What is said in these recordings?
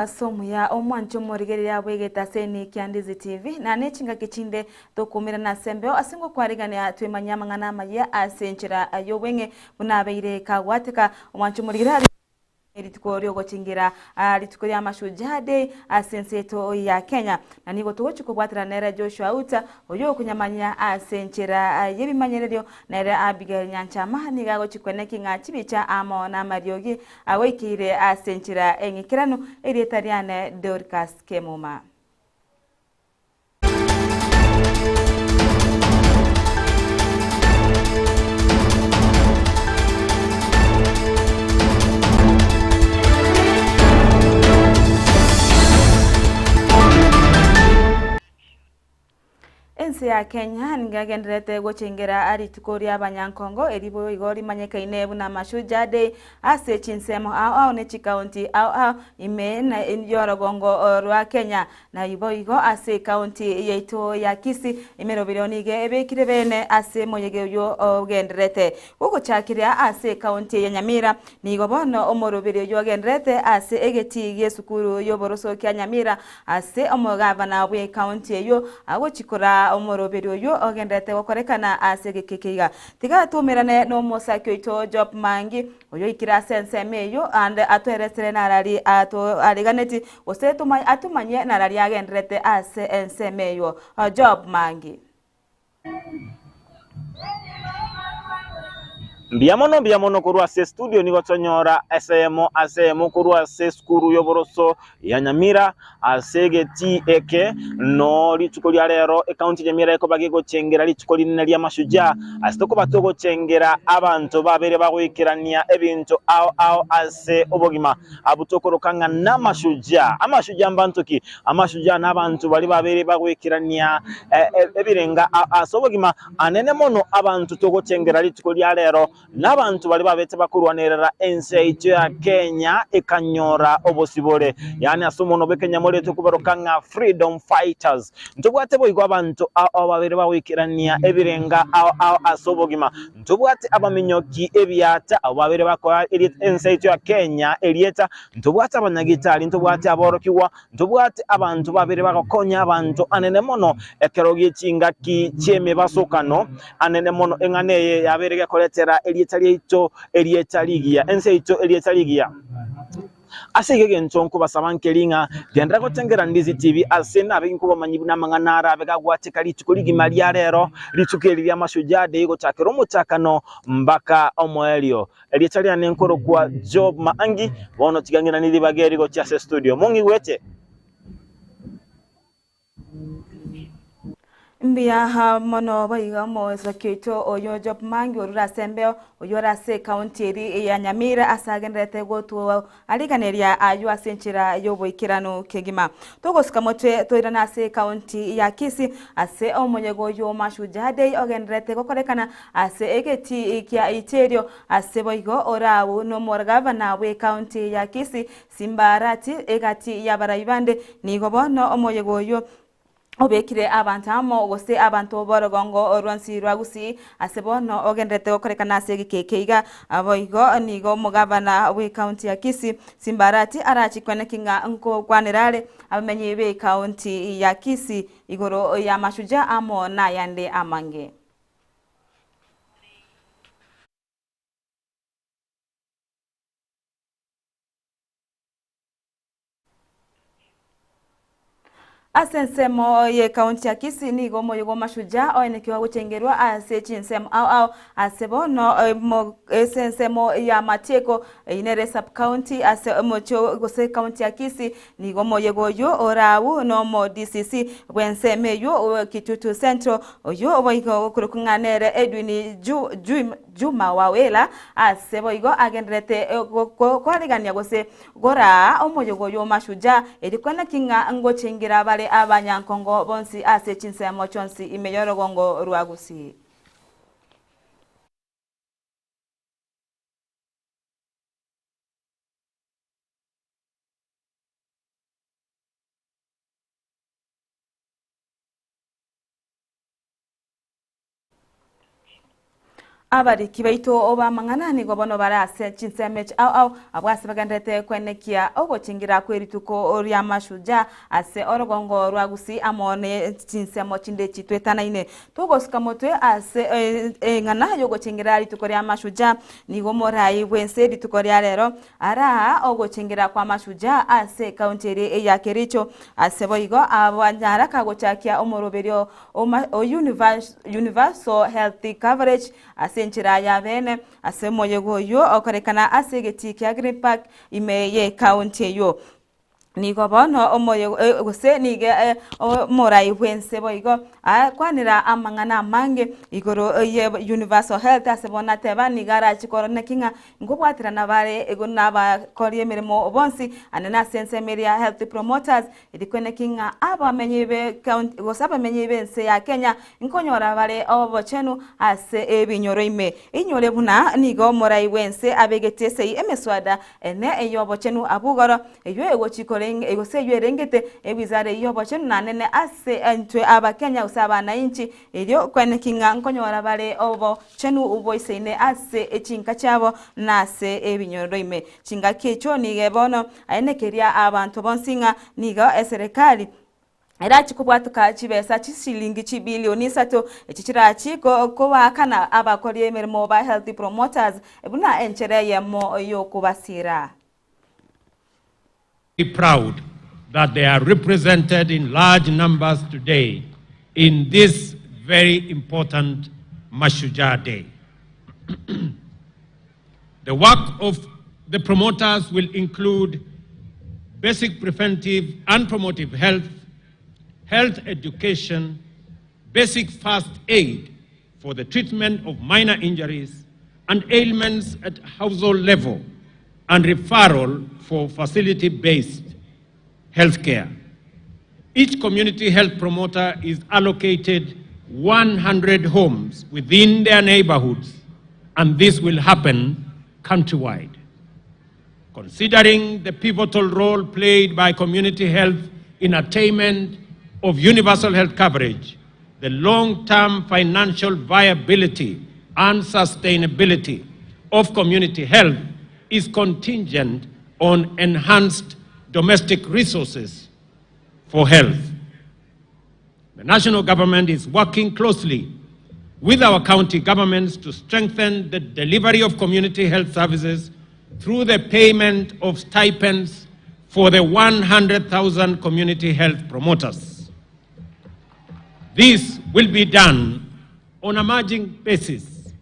Omobaso omuya omwanche omorigereria bwegete ase Nick ya Ndizi TV na nechingaki chinde tokumirana ase embeo ase ngokwarigania twemanyie amang'ana amayia ase enchera y'obweng'e buna abeire kagwateka omwanche omorigereria Rituko ri'ogochingira rituko ria Mashujaa Day ase ense yaito ya Kenya. Na nigo togochia kobwaterana nere Joshua Auta oyio okonyamanya ase enchera y'ebimanyererio nere Abigail Nyanchama nigo agochia kweneki ng'a chibicha amo namariogi agoikeire ase enchera eng'ikeranu erieta riane Dorcas Kemuma. Ense ya Kenya nigo egendererete gochengera rituko ria abanyankongo eri boigo rimanyekaine buna Mashujaa Day ase chinsemo ao ao ne chikaunti ao ao ime na y'orogongo rwa Kenya. Naboigo ase ekaunti yaito ya Kisii, emerobero nigo ebekire bene ase moyega oyio ogendererete. Gogochakiria ase ekaunti ya Nyamira, nigo bono omoroberi oyio ogendererete ase egetii gi'esukuru y'oboroso kia Nyamira ase omogavana bw'ekaunti eyio agochikora omoroberi oyio ogendererete gokorekana ase egeka eke iga. Tiga twaumerane nomosaki oito Job Mangi oyoikire ase ensemo eyio ande atoeresere narari areganeti Gose atomanye narari agendererete ase ensemo eyio. Job Mangi. Mbuya mono mbuya mono korwa ase estudio nigo tonyora esemo ase eyemo korwa ase esukuru y'oboroso ya Nyamira ase egetii eke no rituko ria rero ekaunti ya Nyamira ekoba gegochengera rituko rinene ria mashujaa ase tokoba togochengera abanto babere bagoikerania ebinto ao ao ase obogima Abwo tokoroka ng'a namashujaa. Amashujaa mbanto ki? Amashujaa nabanto baria babeire bagoikerania ebirenga ase obogima anene mono. Abanto togochengera rituko ria rero nabanto baria babete bakorwanerera ense yaito ya Kenya ekanyora obosibore, yaani ase omonwa bw'ekenyamorero tokobaroka ng'a freedom fighters. Ntobwate boigo abanto ao babeire bagoikerania ebirenga ao ao ase obogima. Ntobwate abaminyoki ebiata, abwo babeire bakoa ense yaito ya Kenya erieta, ntobwate abanyagitari, ntobwate aborokigwa, ntobwate abanto babeire bagokonya abanto anene mono ekero gie chingaki chi'emebasokano anene mono. Eng'ana eye yabeire gekoretera erieta riaito erieta rigiya, ense yaito erieta rigiya. Ase igo egento nkobasaba nkeri ng'a genderera gotengera Ndizi TV ase nabe inkobamanyi buna amang'ana arabe gagwateka rituko rigima ria rero, rituko eri ria Mashujaa Day gochakera omochakano mbaka omoerio. Erieta riane nkorokwa Job Maangi, bono tiga ng'iranie ribaga eri gochia ase studio. Mong'igwete? Mbuya mono boigo omosoki oito oyo Job Mangi orure ase embeo oyio ore ase ekaunti eri ya Nyamira ase agendererete gotuariganeria aywo ase enchera y'oboikeranu kegima. Togosuka motwe toirane ase ekaunti ya Kisii ase omoyega oyio Mashujaa Day ogendererete gokorekana ase egetii kia Iterio ase boigo ore abwo nomogavana bw'ekaunti ya Kisii Simba Arati, egati y'abarai bande, nigo bono omoyega oyio obekire abanto amo, gose abanto b'orogongo rwonsi rwa Gusii, ase bono ogendererete gokorekana ase egeka eke iga. Boigo nigo omogavana bw'ekaunti ya Kisii, Simba Arati, arachikwe naki ng'a nkokwanera are abamenyi b'ekaunti ya Kisii igoro y'amashujaa amo nayande amange. Ase ensemo y'ekaunti ya Kisii nigo omoyega o Mashujaa oenekiwa gochengerwa ase chinsemo ao ao ase bono ase ensemo ya Matieko eyio nere sub county ase omochie gose ekaunti ya Kisii nigo omoyega oyio orau na omo DCC bw'ensemo eyio Kitutu Central oyio boigo okorokwa ng'a nere Edwin Juma Wawela ase boigo agendererete koarigania gose goraa omoyega oyio o Mashujaa, erio kweneki ng'a ngochengera bare abanyankongo bonsi ase chinsemo chionsi ime y'orogongo rwa Gusii. Abariki baito b'amang'ana nigo bono bare ase chinsemo echi ao ao, abwo ase bagendererete kwenekia ogochingira kw'erituko ria Mashujaa ase orogongo rwa Gusii amo ne chinsemo chinde chitwetanaine. Togosuka motwe ase eng'ana y'ogochingira rituko ria Mashujaa, nigo omorai bw'ense rituko ria rero araa ogochingira kwa Mashujaa ase ekaunti eria ya Kericho. Ase boigo abanyara kagochakia omoroberio o Universal Health Coverage ase enchera ya beene ase omoyega oyio okorekana ase egetii kia Green Park ime y'ecounty eyio. Nigo bono omoyega gose nigo omorai bw'ense boigo akwanera amang'ana amange igoro ye Universal Health ase bono ateba nigo arache korora naki ng'a nkobwaterana bare nabakori emeremo bonsi ande nase ensemo eria ya Health Promoters Rikwene ki ng'a abamenyi b'ecounty gose abamenyi b'ense ya Kenya nkonyora bare obochenu ase ebinyoro ime? Inyore buna nigo omorai bw'ense abegete esegi emeswada ene ey'obochenu abwo igoro, eyio egochi koreng gose eyio erengete ewizara eyio y'obochenu na nene ase intwe Abakenya gose abanainchi, erio kwene ki ng'a nkonyora bare obochenu boisaine ase chinka chiabo na ase ebinyoro ime. Chingaki echio nigo bono aenekeria abanto bonsi ng'a nigo eserekari erachi kobwatoka chibesa chishilingi chibilioni isato echi chirachi kobaakana abakori emeremo ba Health Promoters buna enchera eyemo yokobasira. Proud that they are represented in large numbers today in this very important Mashujaa Day. The work of the promoters will include basic preventive and promotive health, health education, basic first aid for the treatment of minor injuries and ailments at household level, and referral for facility-based health care. Each community health promoter is allocated 100 homes within their neighborhoods, and this will happen countrywide. Considering the pivotal role played by community health in attainment of universal health coverage, the long-term financial viability and sustainability of community health is contingent on enhanced domestic resources for health. The national government is working closely with our county governments to strengthen the delivery of community health services through the payment of stipends for the 100,000 community health promoters. This will be done on a margin basis,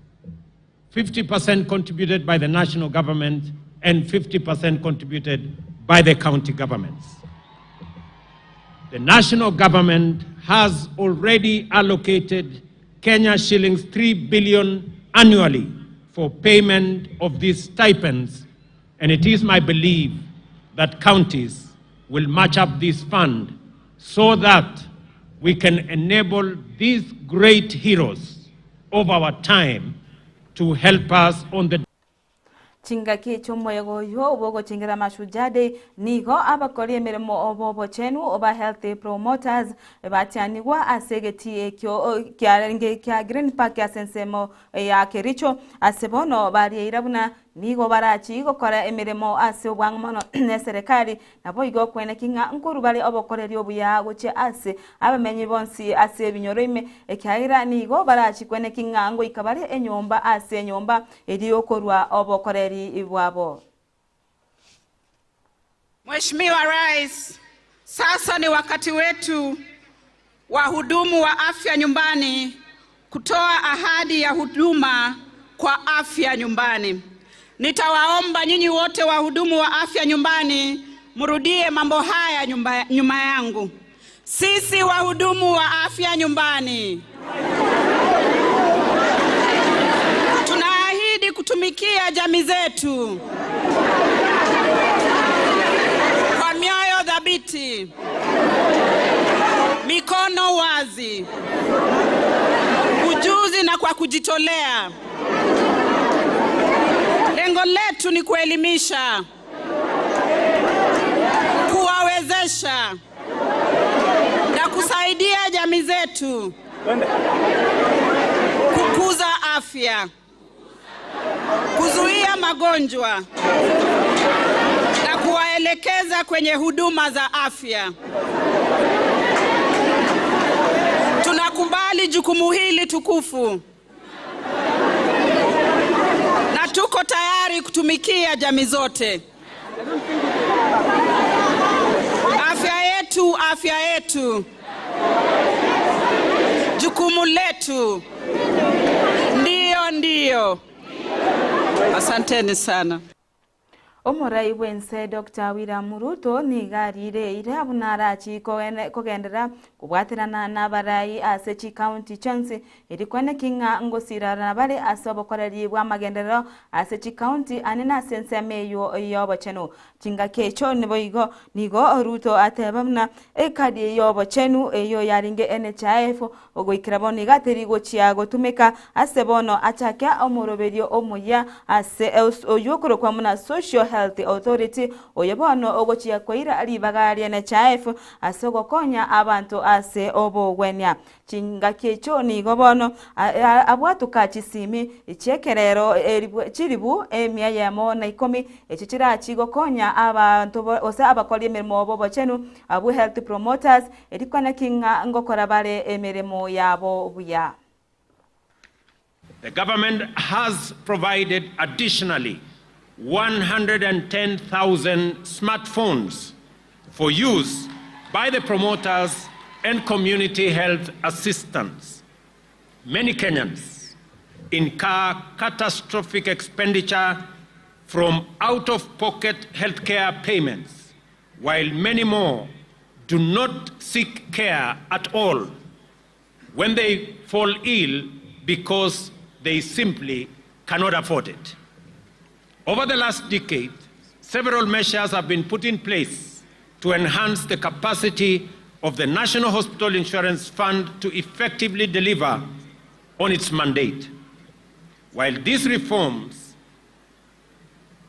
50% contributed by the national government and 50% contributed by the county governments. The national government has already allocated Kenya shillings 3 billion annually for payment of these stipends, and it is my belief that counties will match up this fund so that we can enable these great heroes of our time to help us on the Chingaki chi'omoyega oyio bw'ogochingera Mashujaa Day nigo abakori emeremo b'obochenu ba Health Promoters batianigwa ase egetii ekio kiarenge kia Green Park ase ensemo ya Kericho ase bono barieira buna nigo barachi gokora emeremo ase obwang'u mono neserekari naboigo kweneki ng'a nkorwa bare obokoreri obuya gochia ase abamenyi bonsi ase ebinyoro ime ekiagera nigo barachi kweneki ng'a ngoika bare enyomba ase enyomba erio korwa obokoreri bwabo. Mheshimiwa Rais, sasa ni wakati wetu wahudumu wa afya nyumbani kutoa ahadi ya huduma kwa afya nyumbani. Nitawaomba nyinyi wote wahudumu wa afya nyumbani mrudie mambo haya nyumba, nyuma yangu. Sisi wahudumu wa afya nyumbani tunaahidi kutumikia jamii zetu kwa mioyo thabiti, mikono wazi, ujuzi na kwa kujitolea. Lengo letu ni kuelimisha, kuwawezesha na kusaidia jamii zetu kukuza afya. Kuzuia magonjwa na kuwaelekeza kwenye huduma za afya. Tunakubali jukumu hili tukufu na tuko tayari kutumikia jamii zote. Afya yetu, afya yetu, jukumu letu. Ndiyo, ndiyo. Asanteni sana. Omorai bw'ense Doctor William Ruto nigo arire eira buna arachi kogenderera kobwaterana nabarai ase chikaunti chionsi eri kweneki ng'a ngosirana bare ase obokoreri bw'amagenderero ase chikaunti ane na ase ensemo eywo y'obochenu. Chingaki echo niboigo nigo Ruto ateba buna ekadi y'obochenu eyo yarenge NHIF ogoikera bono iga teri gochia gotumeka ase bono achake omoroberio omoyia ase oywo okorokwa buna Social Health Authority oyo bono ogochia koira ribaga ria NHIF ase ogokonya abanto ase obogwenia. Chingaki echio nigo bono abwatuka chisimi chi'ekerero chilifu emia eyemo na ikomi echio chirachi gokonya abanto gose abakori emeremo b'obochenu abwo health promoters erio kwanaki ng'a ngokora bare emeremo yabo buya. The government has provided additionally 110,000 smartphones for use by the promoters and community health assistants. Many Kenyans incur catastrophic expenditure from out-of-pocket healthcare payments, while many more do not seek care at all when they fall ill because they simply cannot afford it. Over the last decade, several measures have been put in place to enhance the capacity of the National Hospital Insurance Fund to effectively deliver on its mandate. While these reforms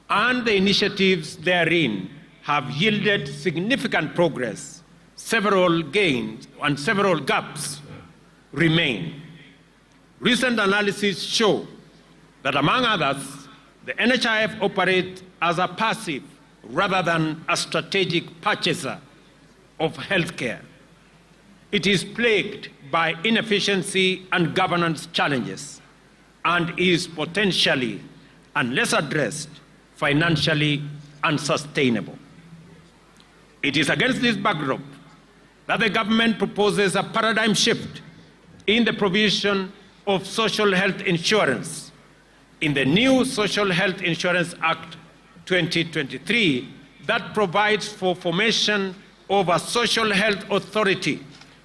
and the initiatives therein have yielded significant progress, several gains and several gaps remain. Recent analyses show that, among others, the NHIF operates as a passive rather than a strategic purchaser of healthcare. It is plagued by inefficiency and governance challenges and is potentially, unless addressed, financially unsustainable. It is against this backdrop that the government proposes a paradigm shift in the provision of social health insurance in the new Social Health Insurance Act 2023 that provides for formation of a social health authority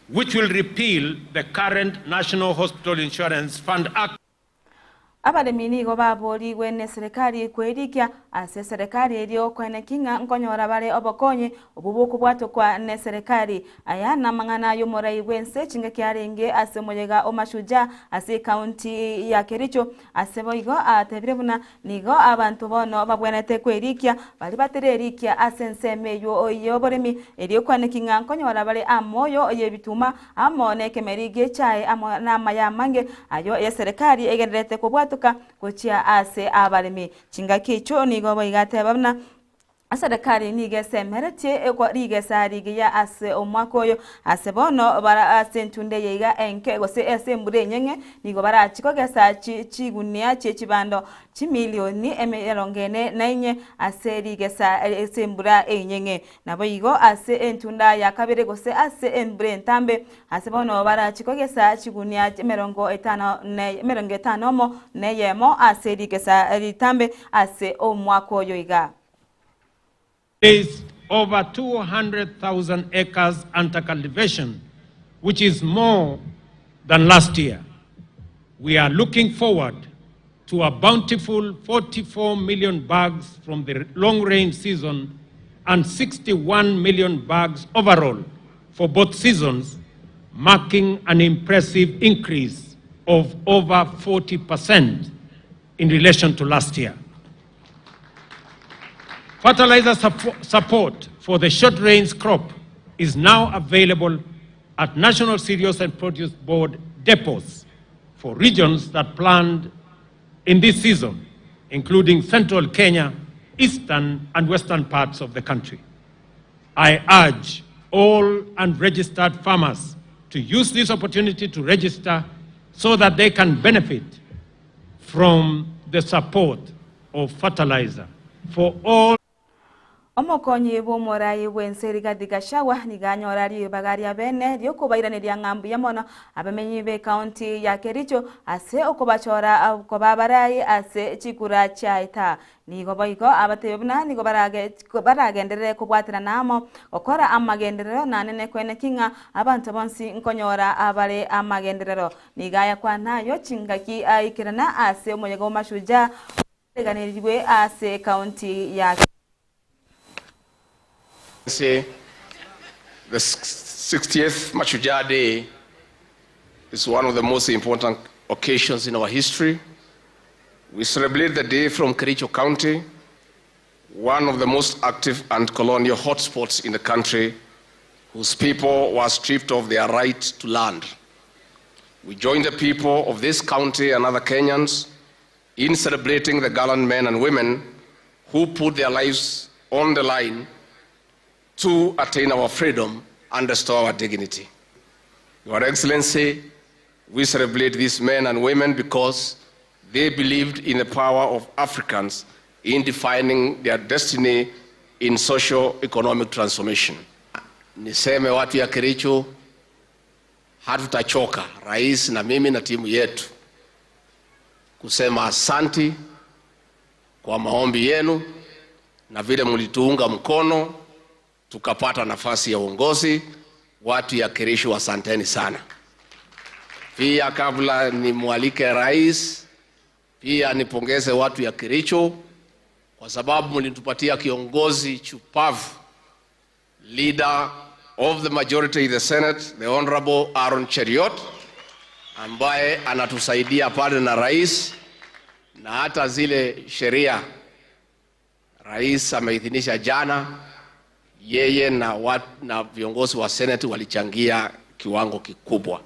which will repeal the current National Hospital Insurance Fund Act. Abaremi nigo baborigwe neserekari kwerikia ase eserekari erio koeneki ng'a nkonyora bare obokonyi obwo bokobwatokwa neserekari. Aya namang'ana y'omorai bw'ense chingaki arenge ase omoyega o Mashujaa ase ekaunti ya Kericho. Ase boigo atebire buna nigo abanto bono babwenerete kwerikia baria batererikia ase ensemo eywo y'oboremi erio koeneki ng'a nkonyora bare amoyo y'ebituma amo nekemeri gi'echae amo namaya amange ayio eserekari egendererete kobwatoka gochia ase abaremi. Chingaki echio nigo boigo ateba buna eserekari nigo esemeretie rigesa rigiya ase omwaka oyo, ase bono bara ase entunda eye iga enke gose ase embura enyeng'e nigo barachie kogesa chigunia chie chibando chimilioni emerongo ene na inye ase rigesa ase embura enyeng'e. Naboigo ase entunda ya kabere gose ase embura entambe, ase bono barachie kogesa chigunia emerongo etano na emerongo etano omo na eyemo ase rigesa ritambe ase omwaka oyo iga. Placed over 200,000 acres under cultivation, which is more than last year. We are looking forward to a bountiful 44 million bags from the long rain season and 61 million bags overall for both seasons, marking an impressive increase of over 40% in relation to last year. Fertilizer support for the short rains crop is now available at National Cereals and Produce Board depots for regions that planned in this season, including central Kenya, eastern and western parts of the country. I urge all unregistered farmers to use this opportunity to register so that they can benefit from the support of fertilizer for all Omokonyi bw'omorai bw'ense Rigathi Gachagua nigo anyora ribaga ria bene riokobairaneria ng'a mbuya mono abamenyi b'ekaunti ya Kericho ase okobachora koba abarai ase chikura chiaeta. Nigo boigo abatebia buna nigo baragenderere kobwaterana amo gokora amagenderero naende nekoeneki ng'a abanto bonsi nkonyora abare amagenderero. Nigo ayakwana ayio chingaki aikerana ase omoyega o Mashujaa oareganerigwe ase ekaunti ya The 60th Mashujaa Day is one of the most important occasions in our history. We celebrate the day from Kericho County, one of the most active and colonial hotspots in the country, whose people were stripped of their right to land. We join the people of this county and other Kenyans in celebrating the gallant men and women who put their lives on the line to attain our freedom and restore our dignity. Your Excellency, we celebrate these men and women because they believed in the power of Africans in defining their destiny in socio-economic transformation. Niseme watu ya Kericho, hatutachoka, rais na mimi na timu yetu, kusema asanti kwa maombi yenu na vile mlituunga mkono tukapata nafasi ya uongozi. Watu ya Kericho, asanteni sana. Pia kabla nimwalike rais, pia nipongeze watu ya Kericho kwa sababu mlitupatia kiongozi chupavu, leader of the majority in the Senate, the Honorable Aaron Cheruiyot, ambaye anatusaidia pale na rais, na hata zile sheria rais ameidhinisha jana, yeye na, wat, na viongozi wa Senate walichangia kiwango kikubwa.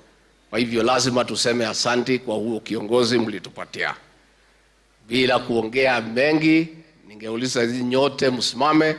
Kwa hivyo lazima tuseme asanti kwa huo kiongozi mlitupatia. Bila kuongea mengi, ningeuliza nyote msimame.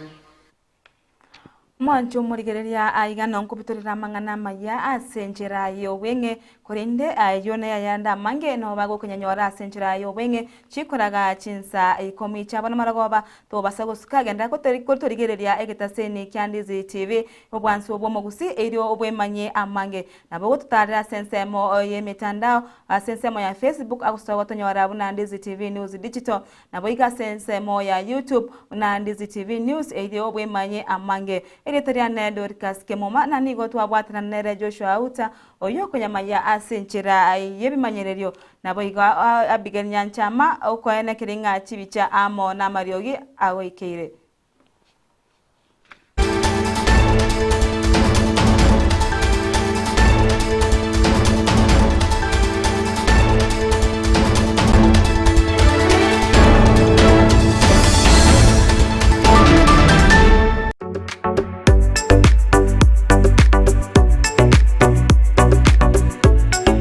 Mwancho omorigereria aiga nonkobitorera amang'ana amaya ase enchera ya obweng'e korende ayio na yayande amange no bagokonyanyora ase enchera ya obweng'e chikoraga chinsa ikomi chiabo na marogoba tobasa gosuka genda kotorigereria egetaseni kia Ndizi TV obwansu obwo omogusi erio obwemanye amange nabo gototarera ase ensemo ya emitandao ase ensemo ya Facebook agosoa gotonyora buna Ndizi TV News Digital nabo iga ase ensemo ya YouTube buna Ndizi TV News erio obwemanye amange. Erieta riane Dorcas Kemuma na nigo twabwatana nere Joshua Auta oyo okonyamaya ase enchera y'ebimanyererio nabo igo Abigail Nyanchama okoenekera ng'a chibicha amo na amariogi agoikeire.